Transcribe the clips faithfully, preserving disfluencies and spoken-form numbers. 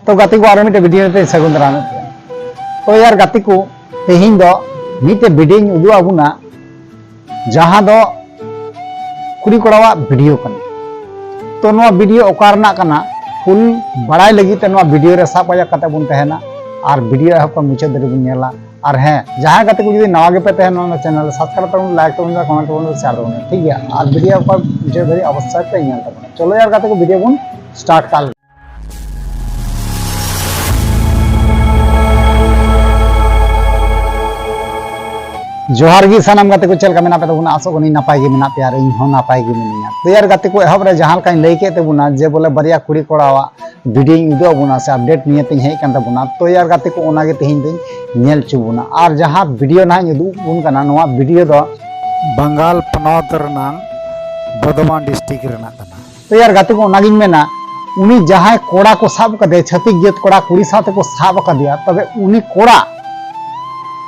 ᱛᱚ ᱜᱟᱛᱮ ᱠᱚ, ᱟᱨᱚ ᱢᱤᱫᱴᱮᱱ ᱵᱷᱤᱰᱤᱭᱳ ᱛᱮ ᱥᱟᱹᱜᱩᱱ ᱫᱟᱨᱟᱢᱮᱫ ᱯᱮᱭᱟ᱾ ᱛᱚ ᱭᱟᱨ ᱜᱟᱛᱮ ᱠᱚ, ᱛᱮᱦᱮᱧ ᱫᱚ ᱢᱤᱫᱴᱮᱱ ᱵᱷᱤᱰᱤᱭᱳᱧ ᱩᱫᱩᱜ ᱟᱵᱚᱱᱟ, ᱡᱟᱦᱟᱸ ᱫᱚ ᱠᱩᱲᱤ ᱠᱚᱲᱟᱣᱟᱜ ᱵᱷᱤᱰᱤᱭᱳ ᱠᱟᱱᱟ᱾ ᱛᱚ ᱱᱚᱣᱟ ᱵᱷᱤᱰᱤᱭᱳ ᱚᱠᱟ ᱨᱮᱱᱟᱜ ᱠᱟᱱᱟ, ᱯᱷᱩᱞ ᱵᱟᱲᱟᱭ ᱞᱟᱹᱜᱤᱫ ᱛᱮ ᱱᱚᱣᱟ ᱵᱷᱤᱰᱤᱭᱳ ᱨᱮ ᱥᱟᱵ ᱠᱟᱛᱮ ᱵᱚᱱ ᱛᱟᱦᱮᱱᱟ ᱟᱨ ᱵᱷᱤᱰᱤᱭᱳ ᱮᱦᱚᱵ ᱠᱷᱚᱱ ᱢᱩᱪᱟᱹᱫ ᱫᱷᱟᱹᱵᱤᱡ ᱵᱚᱱ ᱧᱮᱞᱟ᱾ ᱟᱨ ᱦᱮᱸ, ᱡᱟᱦᱟᱸᱭ ᱜᱟᱛᱮ ᱠᱚ ᱡᱩᱫᱤ ᱱᱟᱣᱟ ᱜᱮᱯᱮ ᱛᱟᱦᱮᱱᱟ ᱱᱚᱣᱟ ᱪᱮᱱᱮᱞ ᱨᱮ, ᱥᱟᱵᱥᱠᱨᱟᱭᱤᱵ ᱛᱟᱵᱚᱱ, ᱞᱟᱭᱤᱠ ᱛᱟᱵᱚᱱ, ᱠᱚᱢᱮᱱᱴ ᱛᱟᱵᱚᱱ, ᱥᱮᱭᱟᱨ ᱛᱟᱵᱚᱱ, ᱴᱷᱤᱠ ᱜᱮᱭᱟ? ᱟᱨ ᱵᱷᱤᱰᱤᱭᱳ ᱚᱠᱟ ᱢᱩᱪᱟᱹᱫ ᱫᱷᱟᱹᱵᱤᱡ ᱚᱵᱚᱥᱥᱳᱭ ᱯᱮ ᱧᱮᱞ ᱛᱟᱵᱚᱱᱟ᱾ ᱪᱚᱞᱚ ᱭᱟᱨ ᱜᱟᱛᱮ ᱠᱚ, ᱵᱷᱤᱰᱤᱭᱳ ᱵᱚᱱ ᱥᱴᱟᱨᱴ ᱠᱟᱜ ᱞᱮᱜᱮ᱾ ᱡᱚᱦᱟᱨ ᱜᱮ ᱥᱟᱱᱟᱢ ᱜᱟᱛᱮ ᱠᱚ, ᱪᱮᱫ ᱞᱮᱠᱟ ᱢᱮᱱᱟᱜ ᱯᱮ ᱛᱟᱵᱚᱱᱟ? ᱟᱥᱚᱜ ᱠᱟᱹᱱᱟᱹᱧ ᱱᱟᱯᱟᱭ ᱜᱮ ᱢᱮᱱᱟᱜ ᱯᱮᱭᱟ ᱟᱨ ᱤᱧ ᱦᱚᱸ ᱱᱟᱯᱟᱭ ᱜᱮ ᱢᱤᱱᱟᱹᱧᱟ᱾ ᱛᱚ ᱭᱟᱨ ᱜᱟᱛᱮ ᱠᱚ, ᱮᱦᱚᱵ ᱨᱮ ᱡᱟᱦᱟᱸ ᱞᱮᱠᱟᱧ ᱞᱟᱹᱭ ᱠᱮᱫ ᱛᱟᱵᱚᱱᱟ ᱡᱮ ᱵᱚᱞᱮ ᱵᱟᱨᱭᱟ ᱠᱩᱲᱤ ᱠᱚᱲᱟᱣᱟᱜ ᱵᱷᱤᱰᱤᱭᱳᱧ ᱩᱫᱩᱜ ᱟᱵᱚᱱᱟ ᱥᱮ ᱟᱯᱰᱮᱴ ᱱᱤᱭᱮ ᱛᱤᱧ ᱦᱮᱡ ᱟᱠᱟᱱ ᱛᱟᱵᱚᱱᱟ᱾ ᱛᱚ ᱭᱟᱨ ᱜᱟᱛᱮ ᱠᱚ, ᱚᱱᱟ ᱜᱮ ᱛᱮᱦᱮᱧ ᱫᱚᱧ ᱧᱮᱞ ᱦᱚᱪᱚ ᱵᱚᱱᱟ᱾ ᱟᱨ ᱡᱟᱦᱟᱸ ᱵᱷᱤᱰᱤᱭᱳ ᱱᱟᱦᱟᱜ ᱤᱧ ᱩᱫᱩᱜ ᱟᱵᱚᱱ ᱠᱟᱱᱟ, ᱱᱚᱣᱟ ᱵᱷᱤᱰᱤᱭᱳ ᱫᱚ ᱵᱟᱝᱜᱟᱞ ᱯᱚᱱᱚᱛ ᱨᱮᱱᱟᱝ ᱵᱚᱨᱫᱷᱚᱢᱟᱱ ᱰᱤᱥᱴᱨᱤᱠᱴ ᱨᱮᱱᱟᱜ ᱠᱟᱱᱟ᱾ ᱛᱚ ᱭᱟᱨ ᱜᱟᱛᱮ ᱠᱚ, ᱚᱱᱟᱜᱤᱧ ᱢᱮᱱᱟ, ᱩᱱᱤ ᱡᱟᱦᱟᱸᱭ ᱠᱚᱲᱟ ᱠᱚ ᱥᱟᱵ ᱠᱟᱫᱮᱭᱟ, ᱪᱷᱟᱹᱛᱤᱠ ᱡᱟᱹᱛ ᱠᱚᱲᱟ ᱠᱩᱲᱤ ᱥᱟᱶ ᱛᱮᱠᱚ ᱥᱟᱵ ᱟᱠᱟᱫᱮᱭᱟ, ᱛᱚᱵᱮ ᱩᱱᱤ ᱠᱚᱲᱟ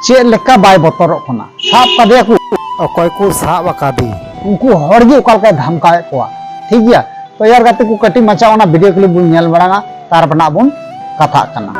ᱪᱮᱫ ᱞᱮᱠᱟ ᱵᱟᱭ ᱵᱚᱛᱚᱨᱚᱜ ᱠᱟᱱᱟ? ᱥᱟᱵ ᱠᱟᱫᱮᱭᱟ ᱠᱚ, ᱚᱠᱚᱭ ᱠᱚ ᱥᱟᱵ ᱟᱠᱟᱫᱮ? ᱩᱱᱠᱩ ᱦᱚᱲ ᱜᱮ ᱚᱠᱟ ᱞᱮᱠᱟᱭ ᱫᱷᱟᱢᱠᱟᱣᱮᱫ ᱠᱚᱣᱟ, ᱴᱷᱤᱠ ᱜᱮᱭᱟ? ᱛᱚ ᱭᱟᱨ ᱜᱟᱛᱮ ᱠᱚ, ᱠᱟᱹᱴᱤᱡ ᱢᱟᱪᱷᱟ ᱚᱱᱟ ᱵᱷᱤᱰᱤᱭᱳ ᱠᱞᱤᱯ ᱵᱚᱱ ᱧᱮᱞ ᱢᱟᱲᱟᱝᱟ, ᱛᱟᱨᱯᱚᱨ ᱱᱟᱜ ᱵᱚᱱ ᱠᱟᱛᱷᱟᱜ ᱠᱟᱱᱟ᱾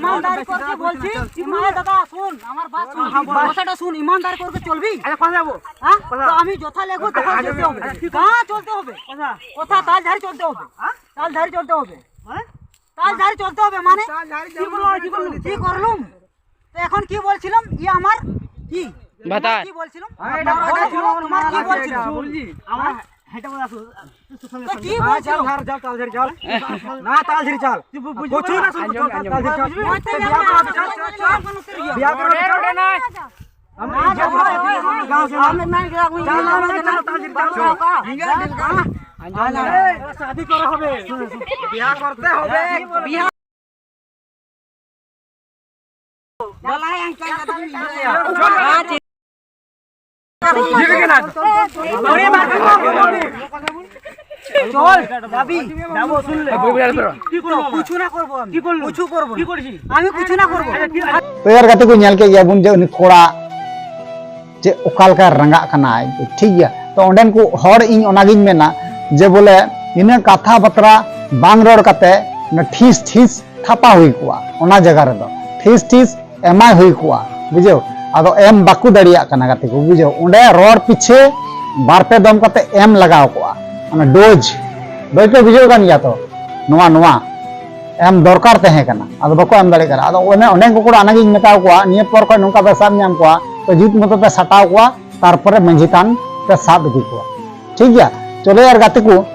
ইমানদারি করে বলছি, ইমানদার দাদা শুন, আমার বাত শুন, কথাটা শুন, ইমানদারি করে চলবি? আচ্ছা, কোথায় যাবো? হ্যাঁ? তো আমি যথা লেখবো তখন চলতে হবে। হ্যাঁ, চলতে হবে। কোথা? তাল ঝাড়ি চলতে হবে। হ্যাঁ? তাল ঝাড়ি চলতে হবে। হ্যাঁ? তাল ঝাড়ি চলতে হবে মানে? কি করলুম? তো এখন কি বলছিলাম? ইয়ে আমার কি? বাতা। কি বলছিলাম? তোমার কি বলছিলাম? আমার হেঁটে বলে আসো। তো কি বলছিলাম? না, তাল ঝাড়ি চল। তুই বুঝবি না। চল, চল, চল, তাল ঝাড়ি চল। বিয়া করে চল। শাদি করা হবে। বিয়া করতে হবে। বিয়া চল, যাবি, যাবো, শুনলে। কি করবো আমরা? কিছু না করবো আমি। কি করলো? কিছু করবো না। কি করেছি? আমি কিছু না করবো। আরে, কি, আরে, তো ইয়ার গাᱛᱮ ᱠᱚ ᱧᱮᱞ ᱠᱮᱫ ᱜᱮᱭᱟ ᱵᱚᱱ ᱡᱮ ᱩᱱᱤ ᱠᱚᱲᱟ ᱡᱮ ᱚᱠᱟ ᱞᱮᱠᱟ ᱨᱟᱸᱜᱟᱜ ᱠᱟᱱᱟᱭ, ᱴᱷᱤᱠ ᱜᱮᱭᱟ᱾ ᱛᱚ ᱚᱸᱰᱮᱱ ᱠᱚ ᱦᱚᱲ ᱤᱧ ᱚᱱᱟᱜᱤᱧ ᱢᱮᱱᱟ ᱡᱮ ᱵᱚᱞᱮ ᱤᱱᱟᱹ ᱠᱟᱛᱷᱟ ᱵᱟᱛᱨᱟ ᱵᱟᱝ ᱨᱚᱲ ᱠᱟᱛᱮ ᱚᱱᱟ ᱴᱷᱤᱥ ᱴᱷᱤᱥ ᱛᱷᱟᱯᱟ ᱦᱩᱭ ᱠᱚᱜᱼᱟ, ᱚᱱᱟ ᱡᱟᱭᱜᱟ ᱨᱮᱫᱚ ᱴᱷᱤᱥ ᱴᱷᱤᱥ ᱮᱢᱟᱭ ᱦᱩᱭ ᱠᱚᱜᱼᱟ, ᱵᱩᱡᱷᱟᱹᱣ᱾ ᱟᱫᱚ ᱮᱢ ᱵᱟᱠᱚ ᱫᱟᱲᱮᱭᱟᱜ ᱠᱟᱱᱟ ᱜᱟᱛᱮ ᱠᱚ, ᱵᱩᱡᱷᱟᱹᱣ᱾ ᱚᱸᱰᱮ ᱨᱚᱲ ᱯᱤᱪᱷᱮ ᱵᱟᱨ ᱯᱮ ᱫᱚᱢ ᱠᱟᱛᱮ ᱮᱢ ᱞᱟᱜᱟᱣ ᱠᱚᱜᱼᱟ, ᱚᱱᱟ ᱰᱳᱡᱽ, ᱰᱳᱡᱽ ᱯᱮ ᱵᱩᱡᱷᱟᱹᱣ ᱠᱟᱱ ᱜᱮᱭᱟ ᱛᱚ, ᱱᱚᱣᱟ ᱱᱚᱣᱟ ᱮᱢ ᱫᱚᱨᱠᱟᱨ ᱛᱟᱦᱮᱸ ᱠᱟᱱᱟ, ᱟᱫᱚ ᱵᱟᱠᱚ ᱮᱢ ᱫᱟᱲᱮᱭᱟᱜ ᱠᱟᱱᱟ᱾ ᱟᱫᱚ ᱚᱱᱮ ᱚᱸᱰᱮᱱ ᱠᱚ ᱠᱚᱲᱟ ᱚᱱᱟᱜᱤᱧ ᱢᱮᱛᱟᱣ ᱠᱚᱣᱟ, ᱱᱤᱭᱟᱹ ᱯᱚᱨ ᱠᱷᱚᱱ ᱱᱚᱝᱠᱟ ᱯᱮ ᱥᱟᱵ ᱧᱟᱢ ᱠᱚᱣᱟ ᱛᱚ ᱡᱩᱛ ᱢᱚᱛᱚ ᱯᱮ ᱥᱟᱴᱟᱣ ᱠᱚᱣᱟ, ᱛᱟᱨᱯᱚᱨᱮ ᱢᱟᱹᱡᱷᱤ ᱛᱷᱟᱱ ᱯᱮ ᱥᱟᱵ ᱤᱫᱤ ᱠᱚᱣᱟ, ᱴᱷᱤᱠ ᱜᱮᱭᱟ᱾ ᱪᱚᱞᱚ ᱭᱟᱨ ᱜᱟᱛᱮ ᱠᱚ,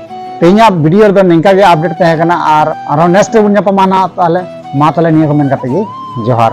ᱛᱮᱦᱮᱧᱟᱜ ᱵᱷᱤᱰᱤᱭᱳ ᱨᱮᱫᱚ ᱱᱤᱝᱠᱟ ᱜᱮ ᱟᱯᱰᱮᱴ ᱛᱟᱦᱮᱸ ᱠᱟᱱᱟ, ᱟᱨ ᱟᱨᱦᱚᱸ ᱱᱮᱠᱥᱴ ᱨᱮᱵᱚᱱ ᱧᱟᱯᱟᱢᱟ ᱱᱟᱦᱟᱜ᱾ ᱛᱟᱦᱚᱞᱮ ᱢᱟ ᱛᱟᱦᱚᱞᱮ ᱱᱤᱭᱟᱹ ᱠᱚ ᱢᱮᱱ ᱠᱟᱛᱮ ᱜᱮ ᱡᱚᱦᱟᱨ᱾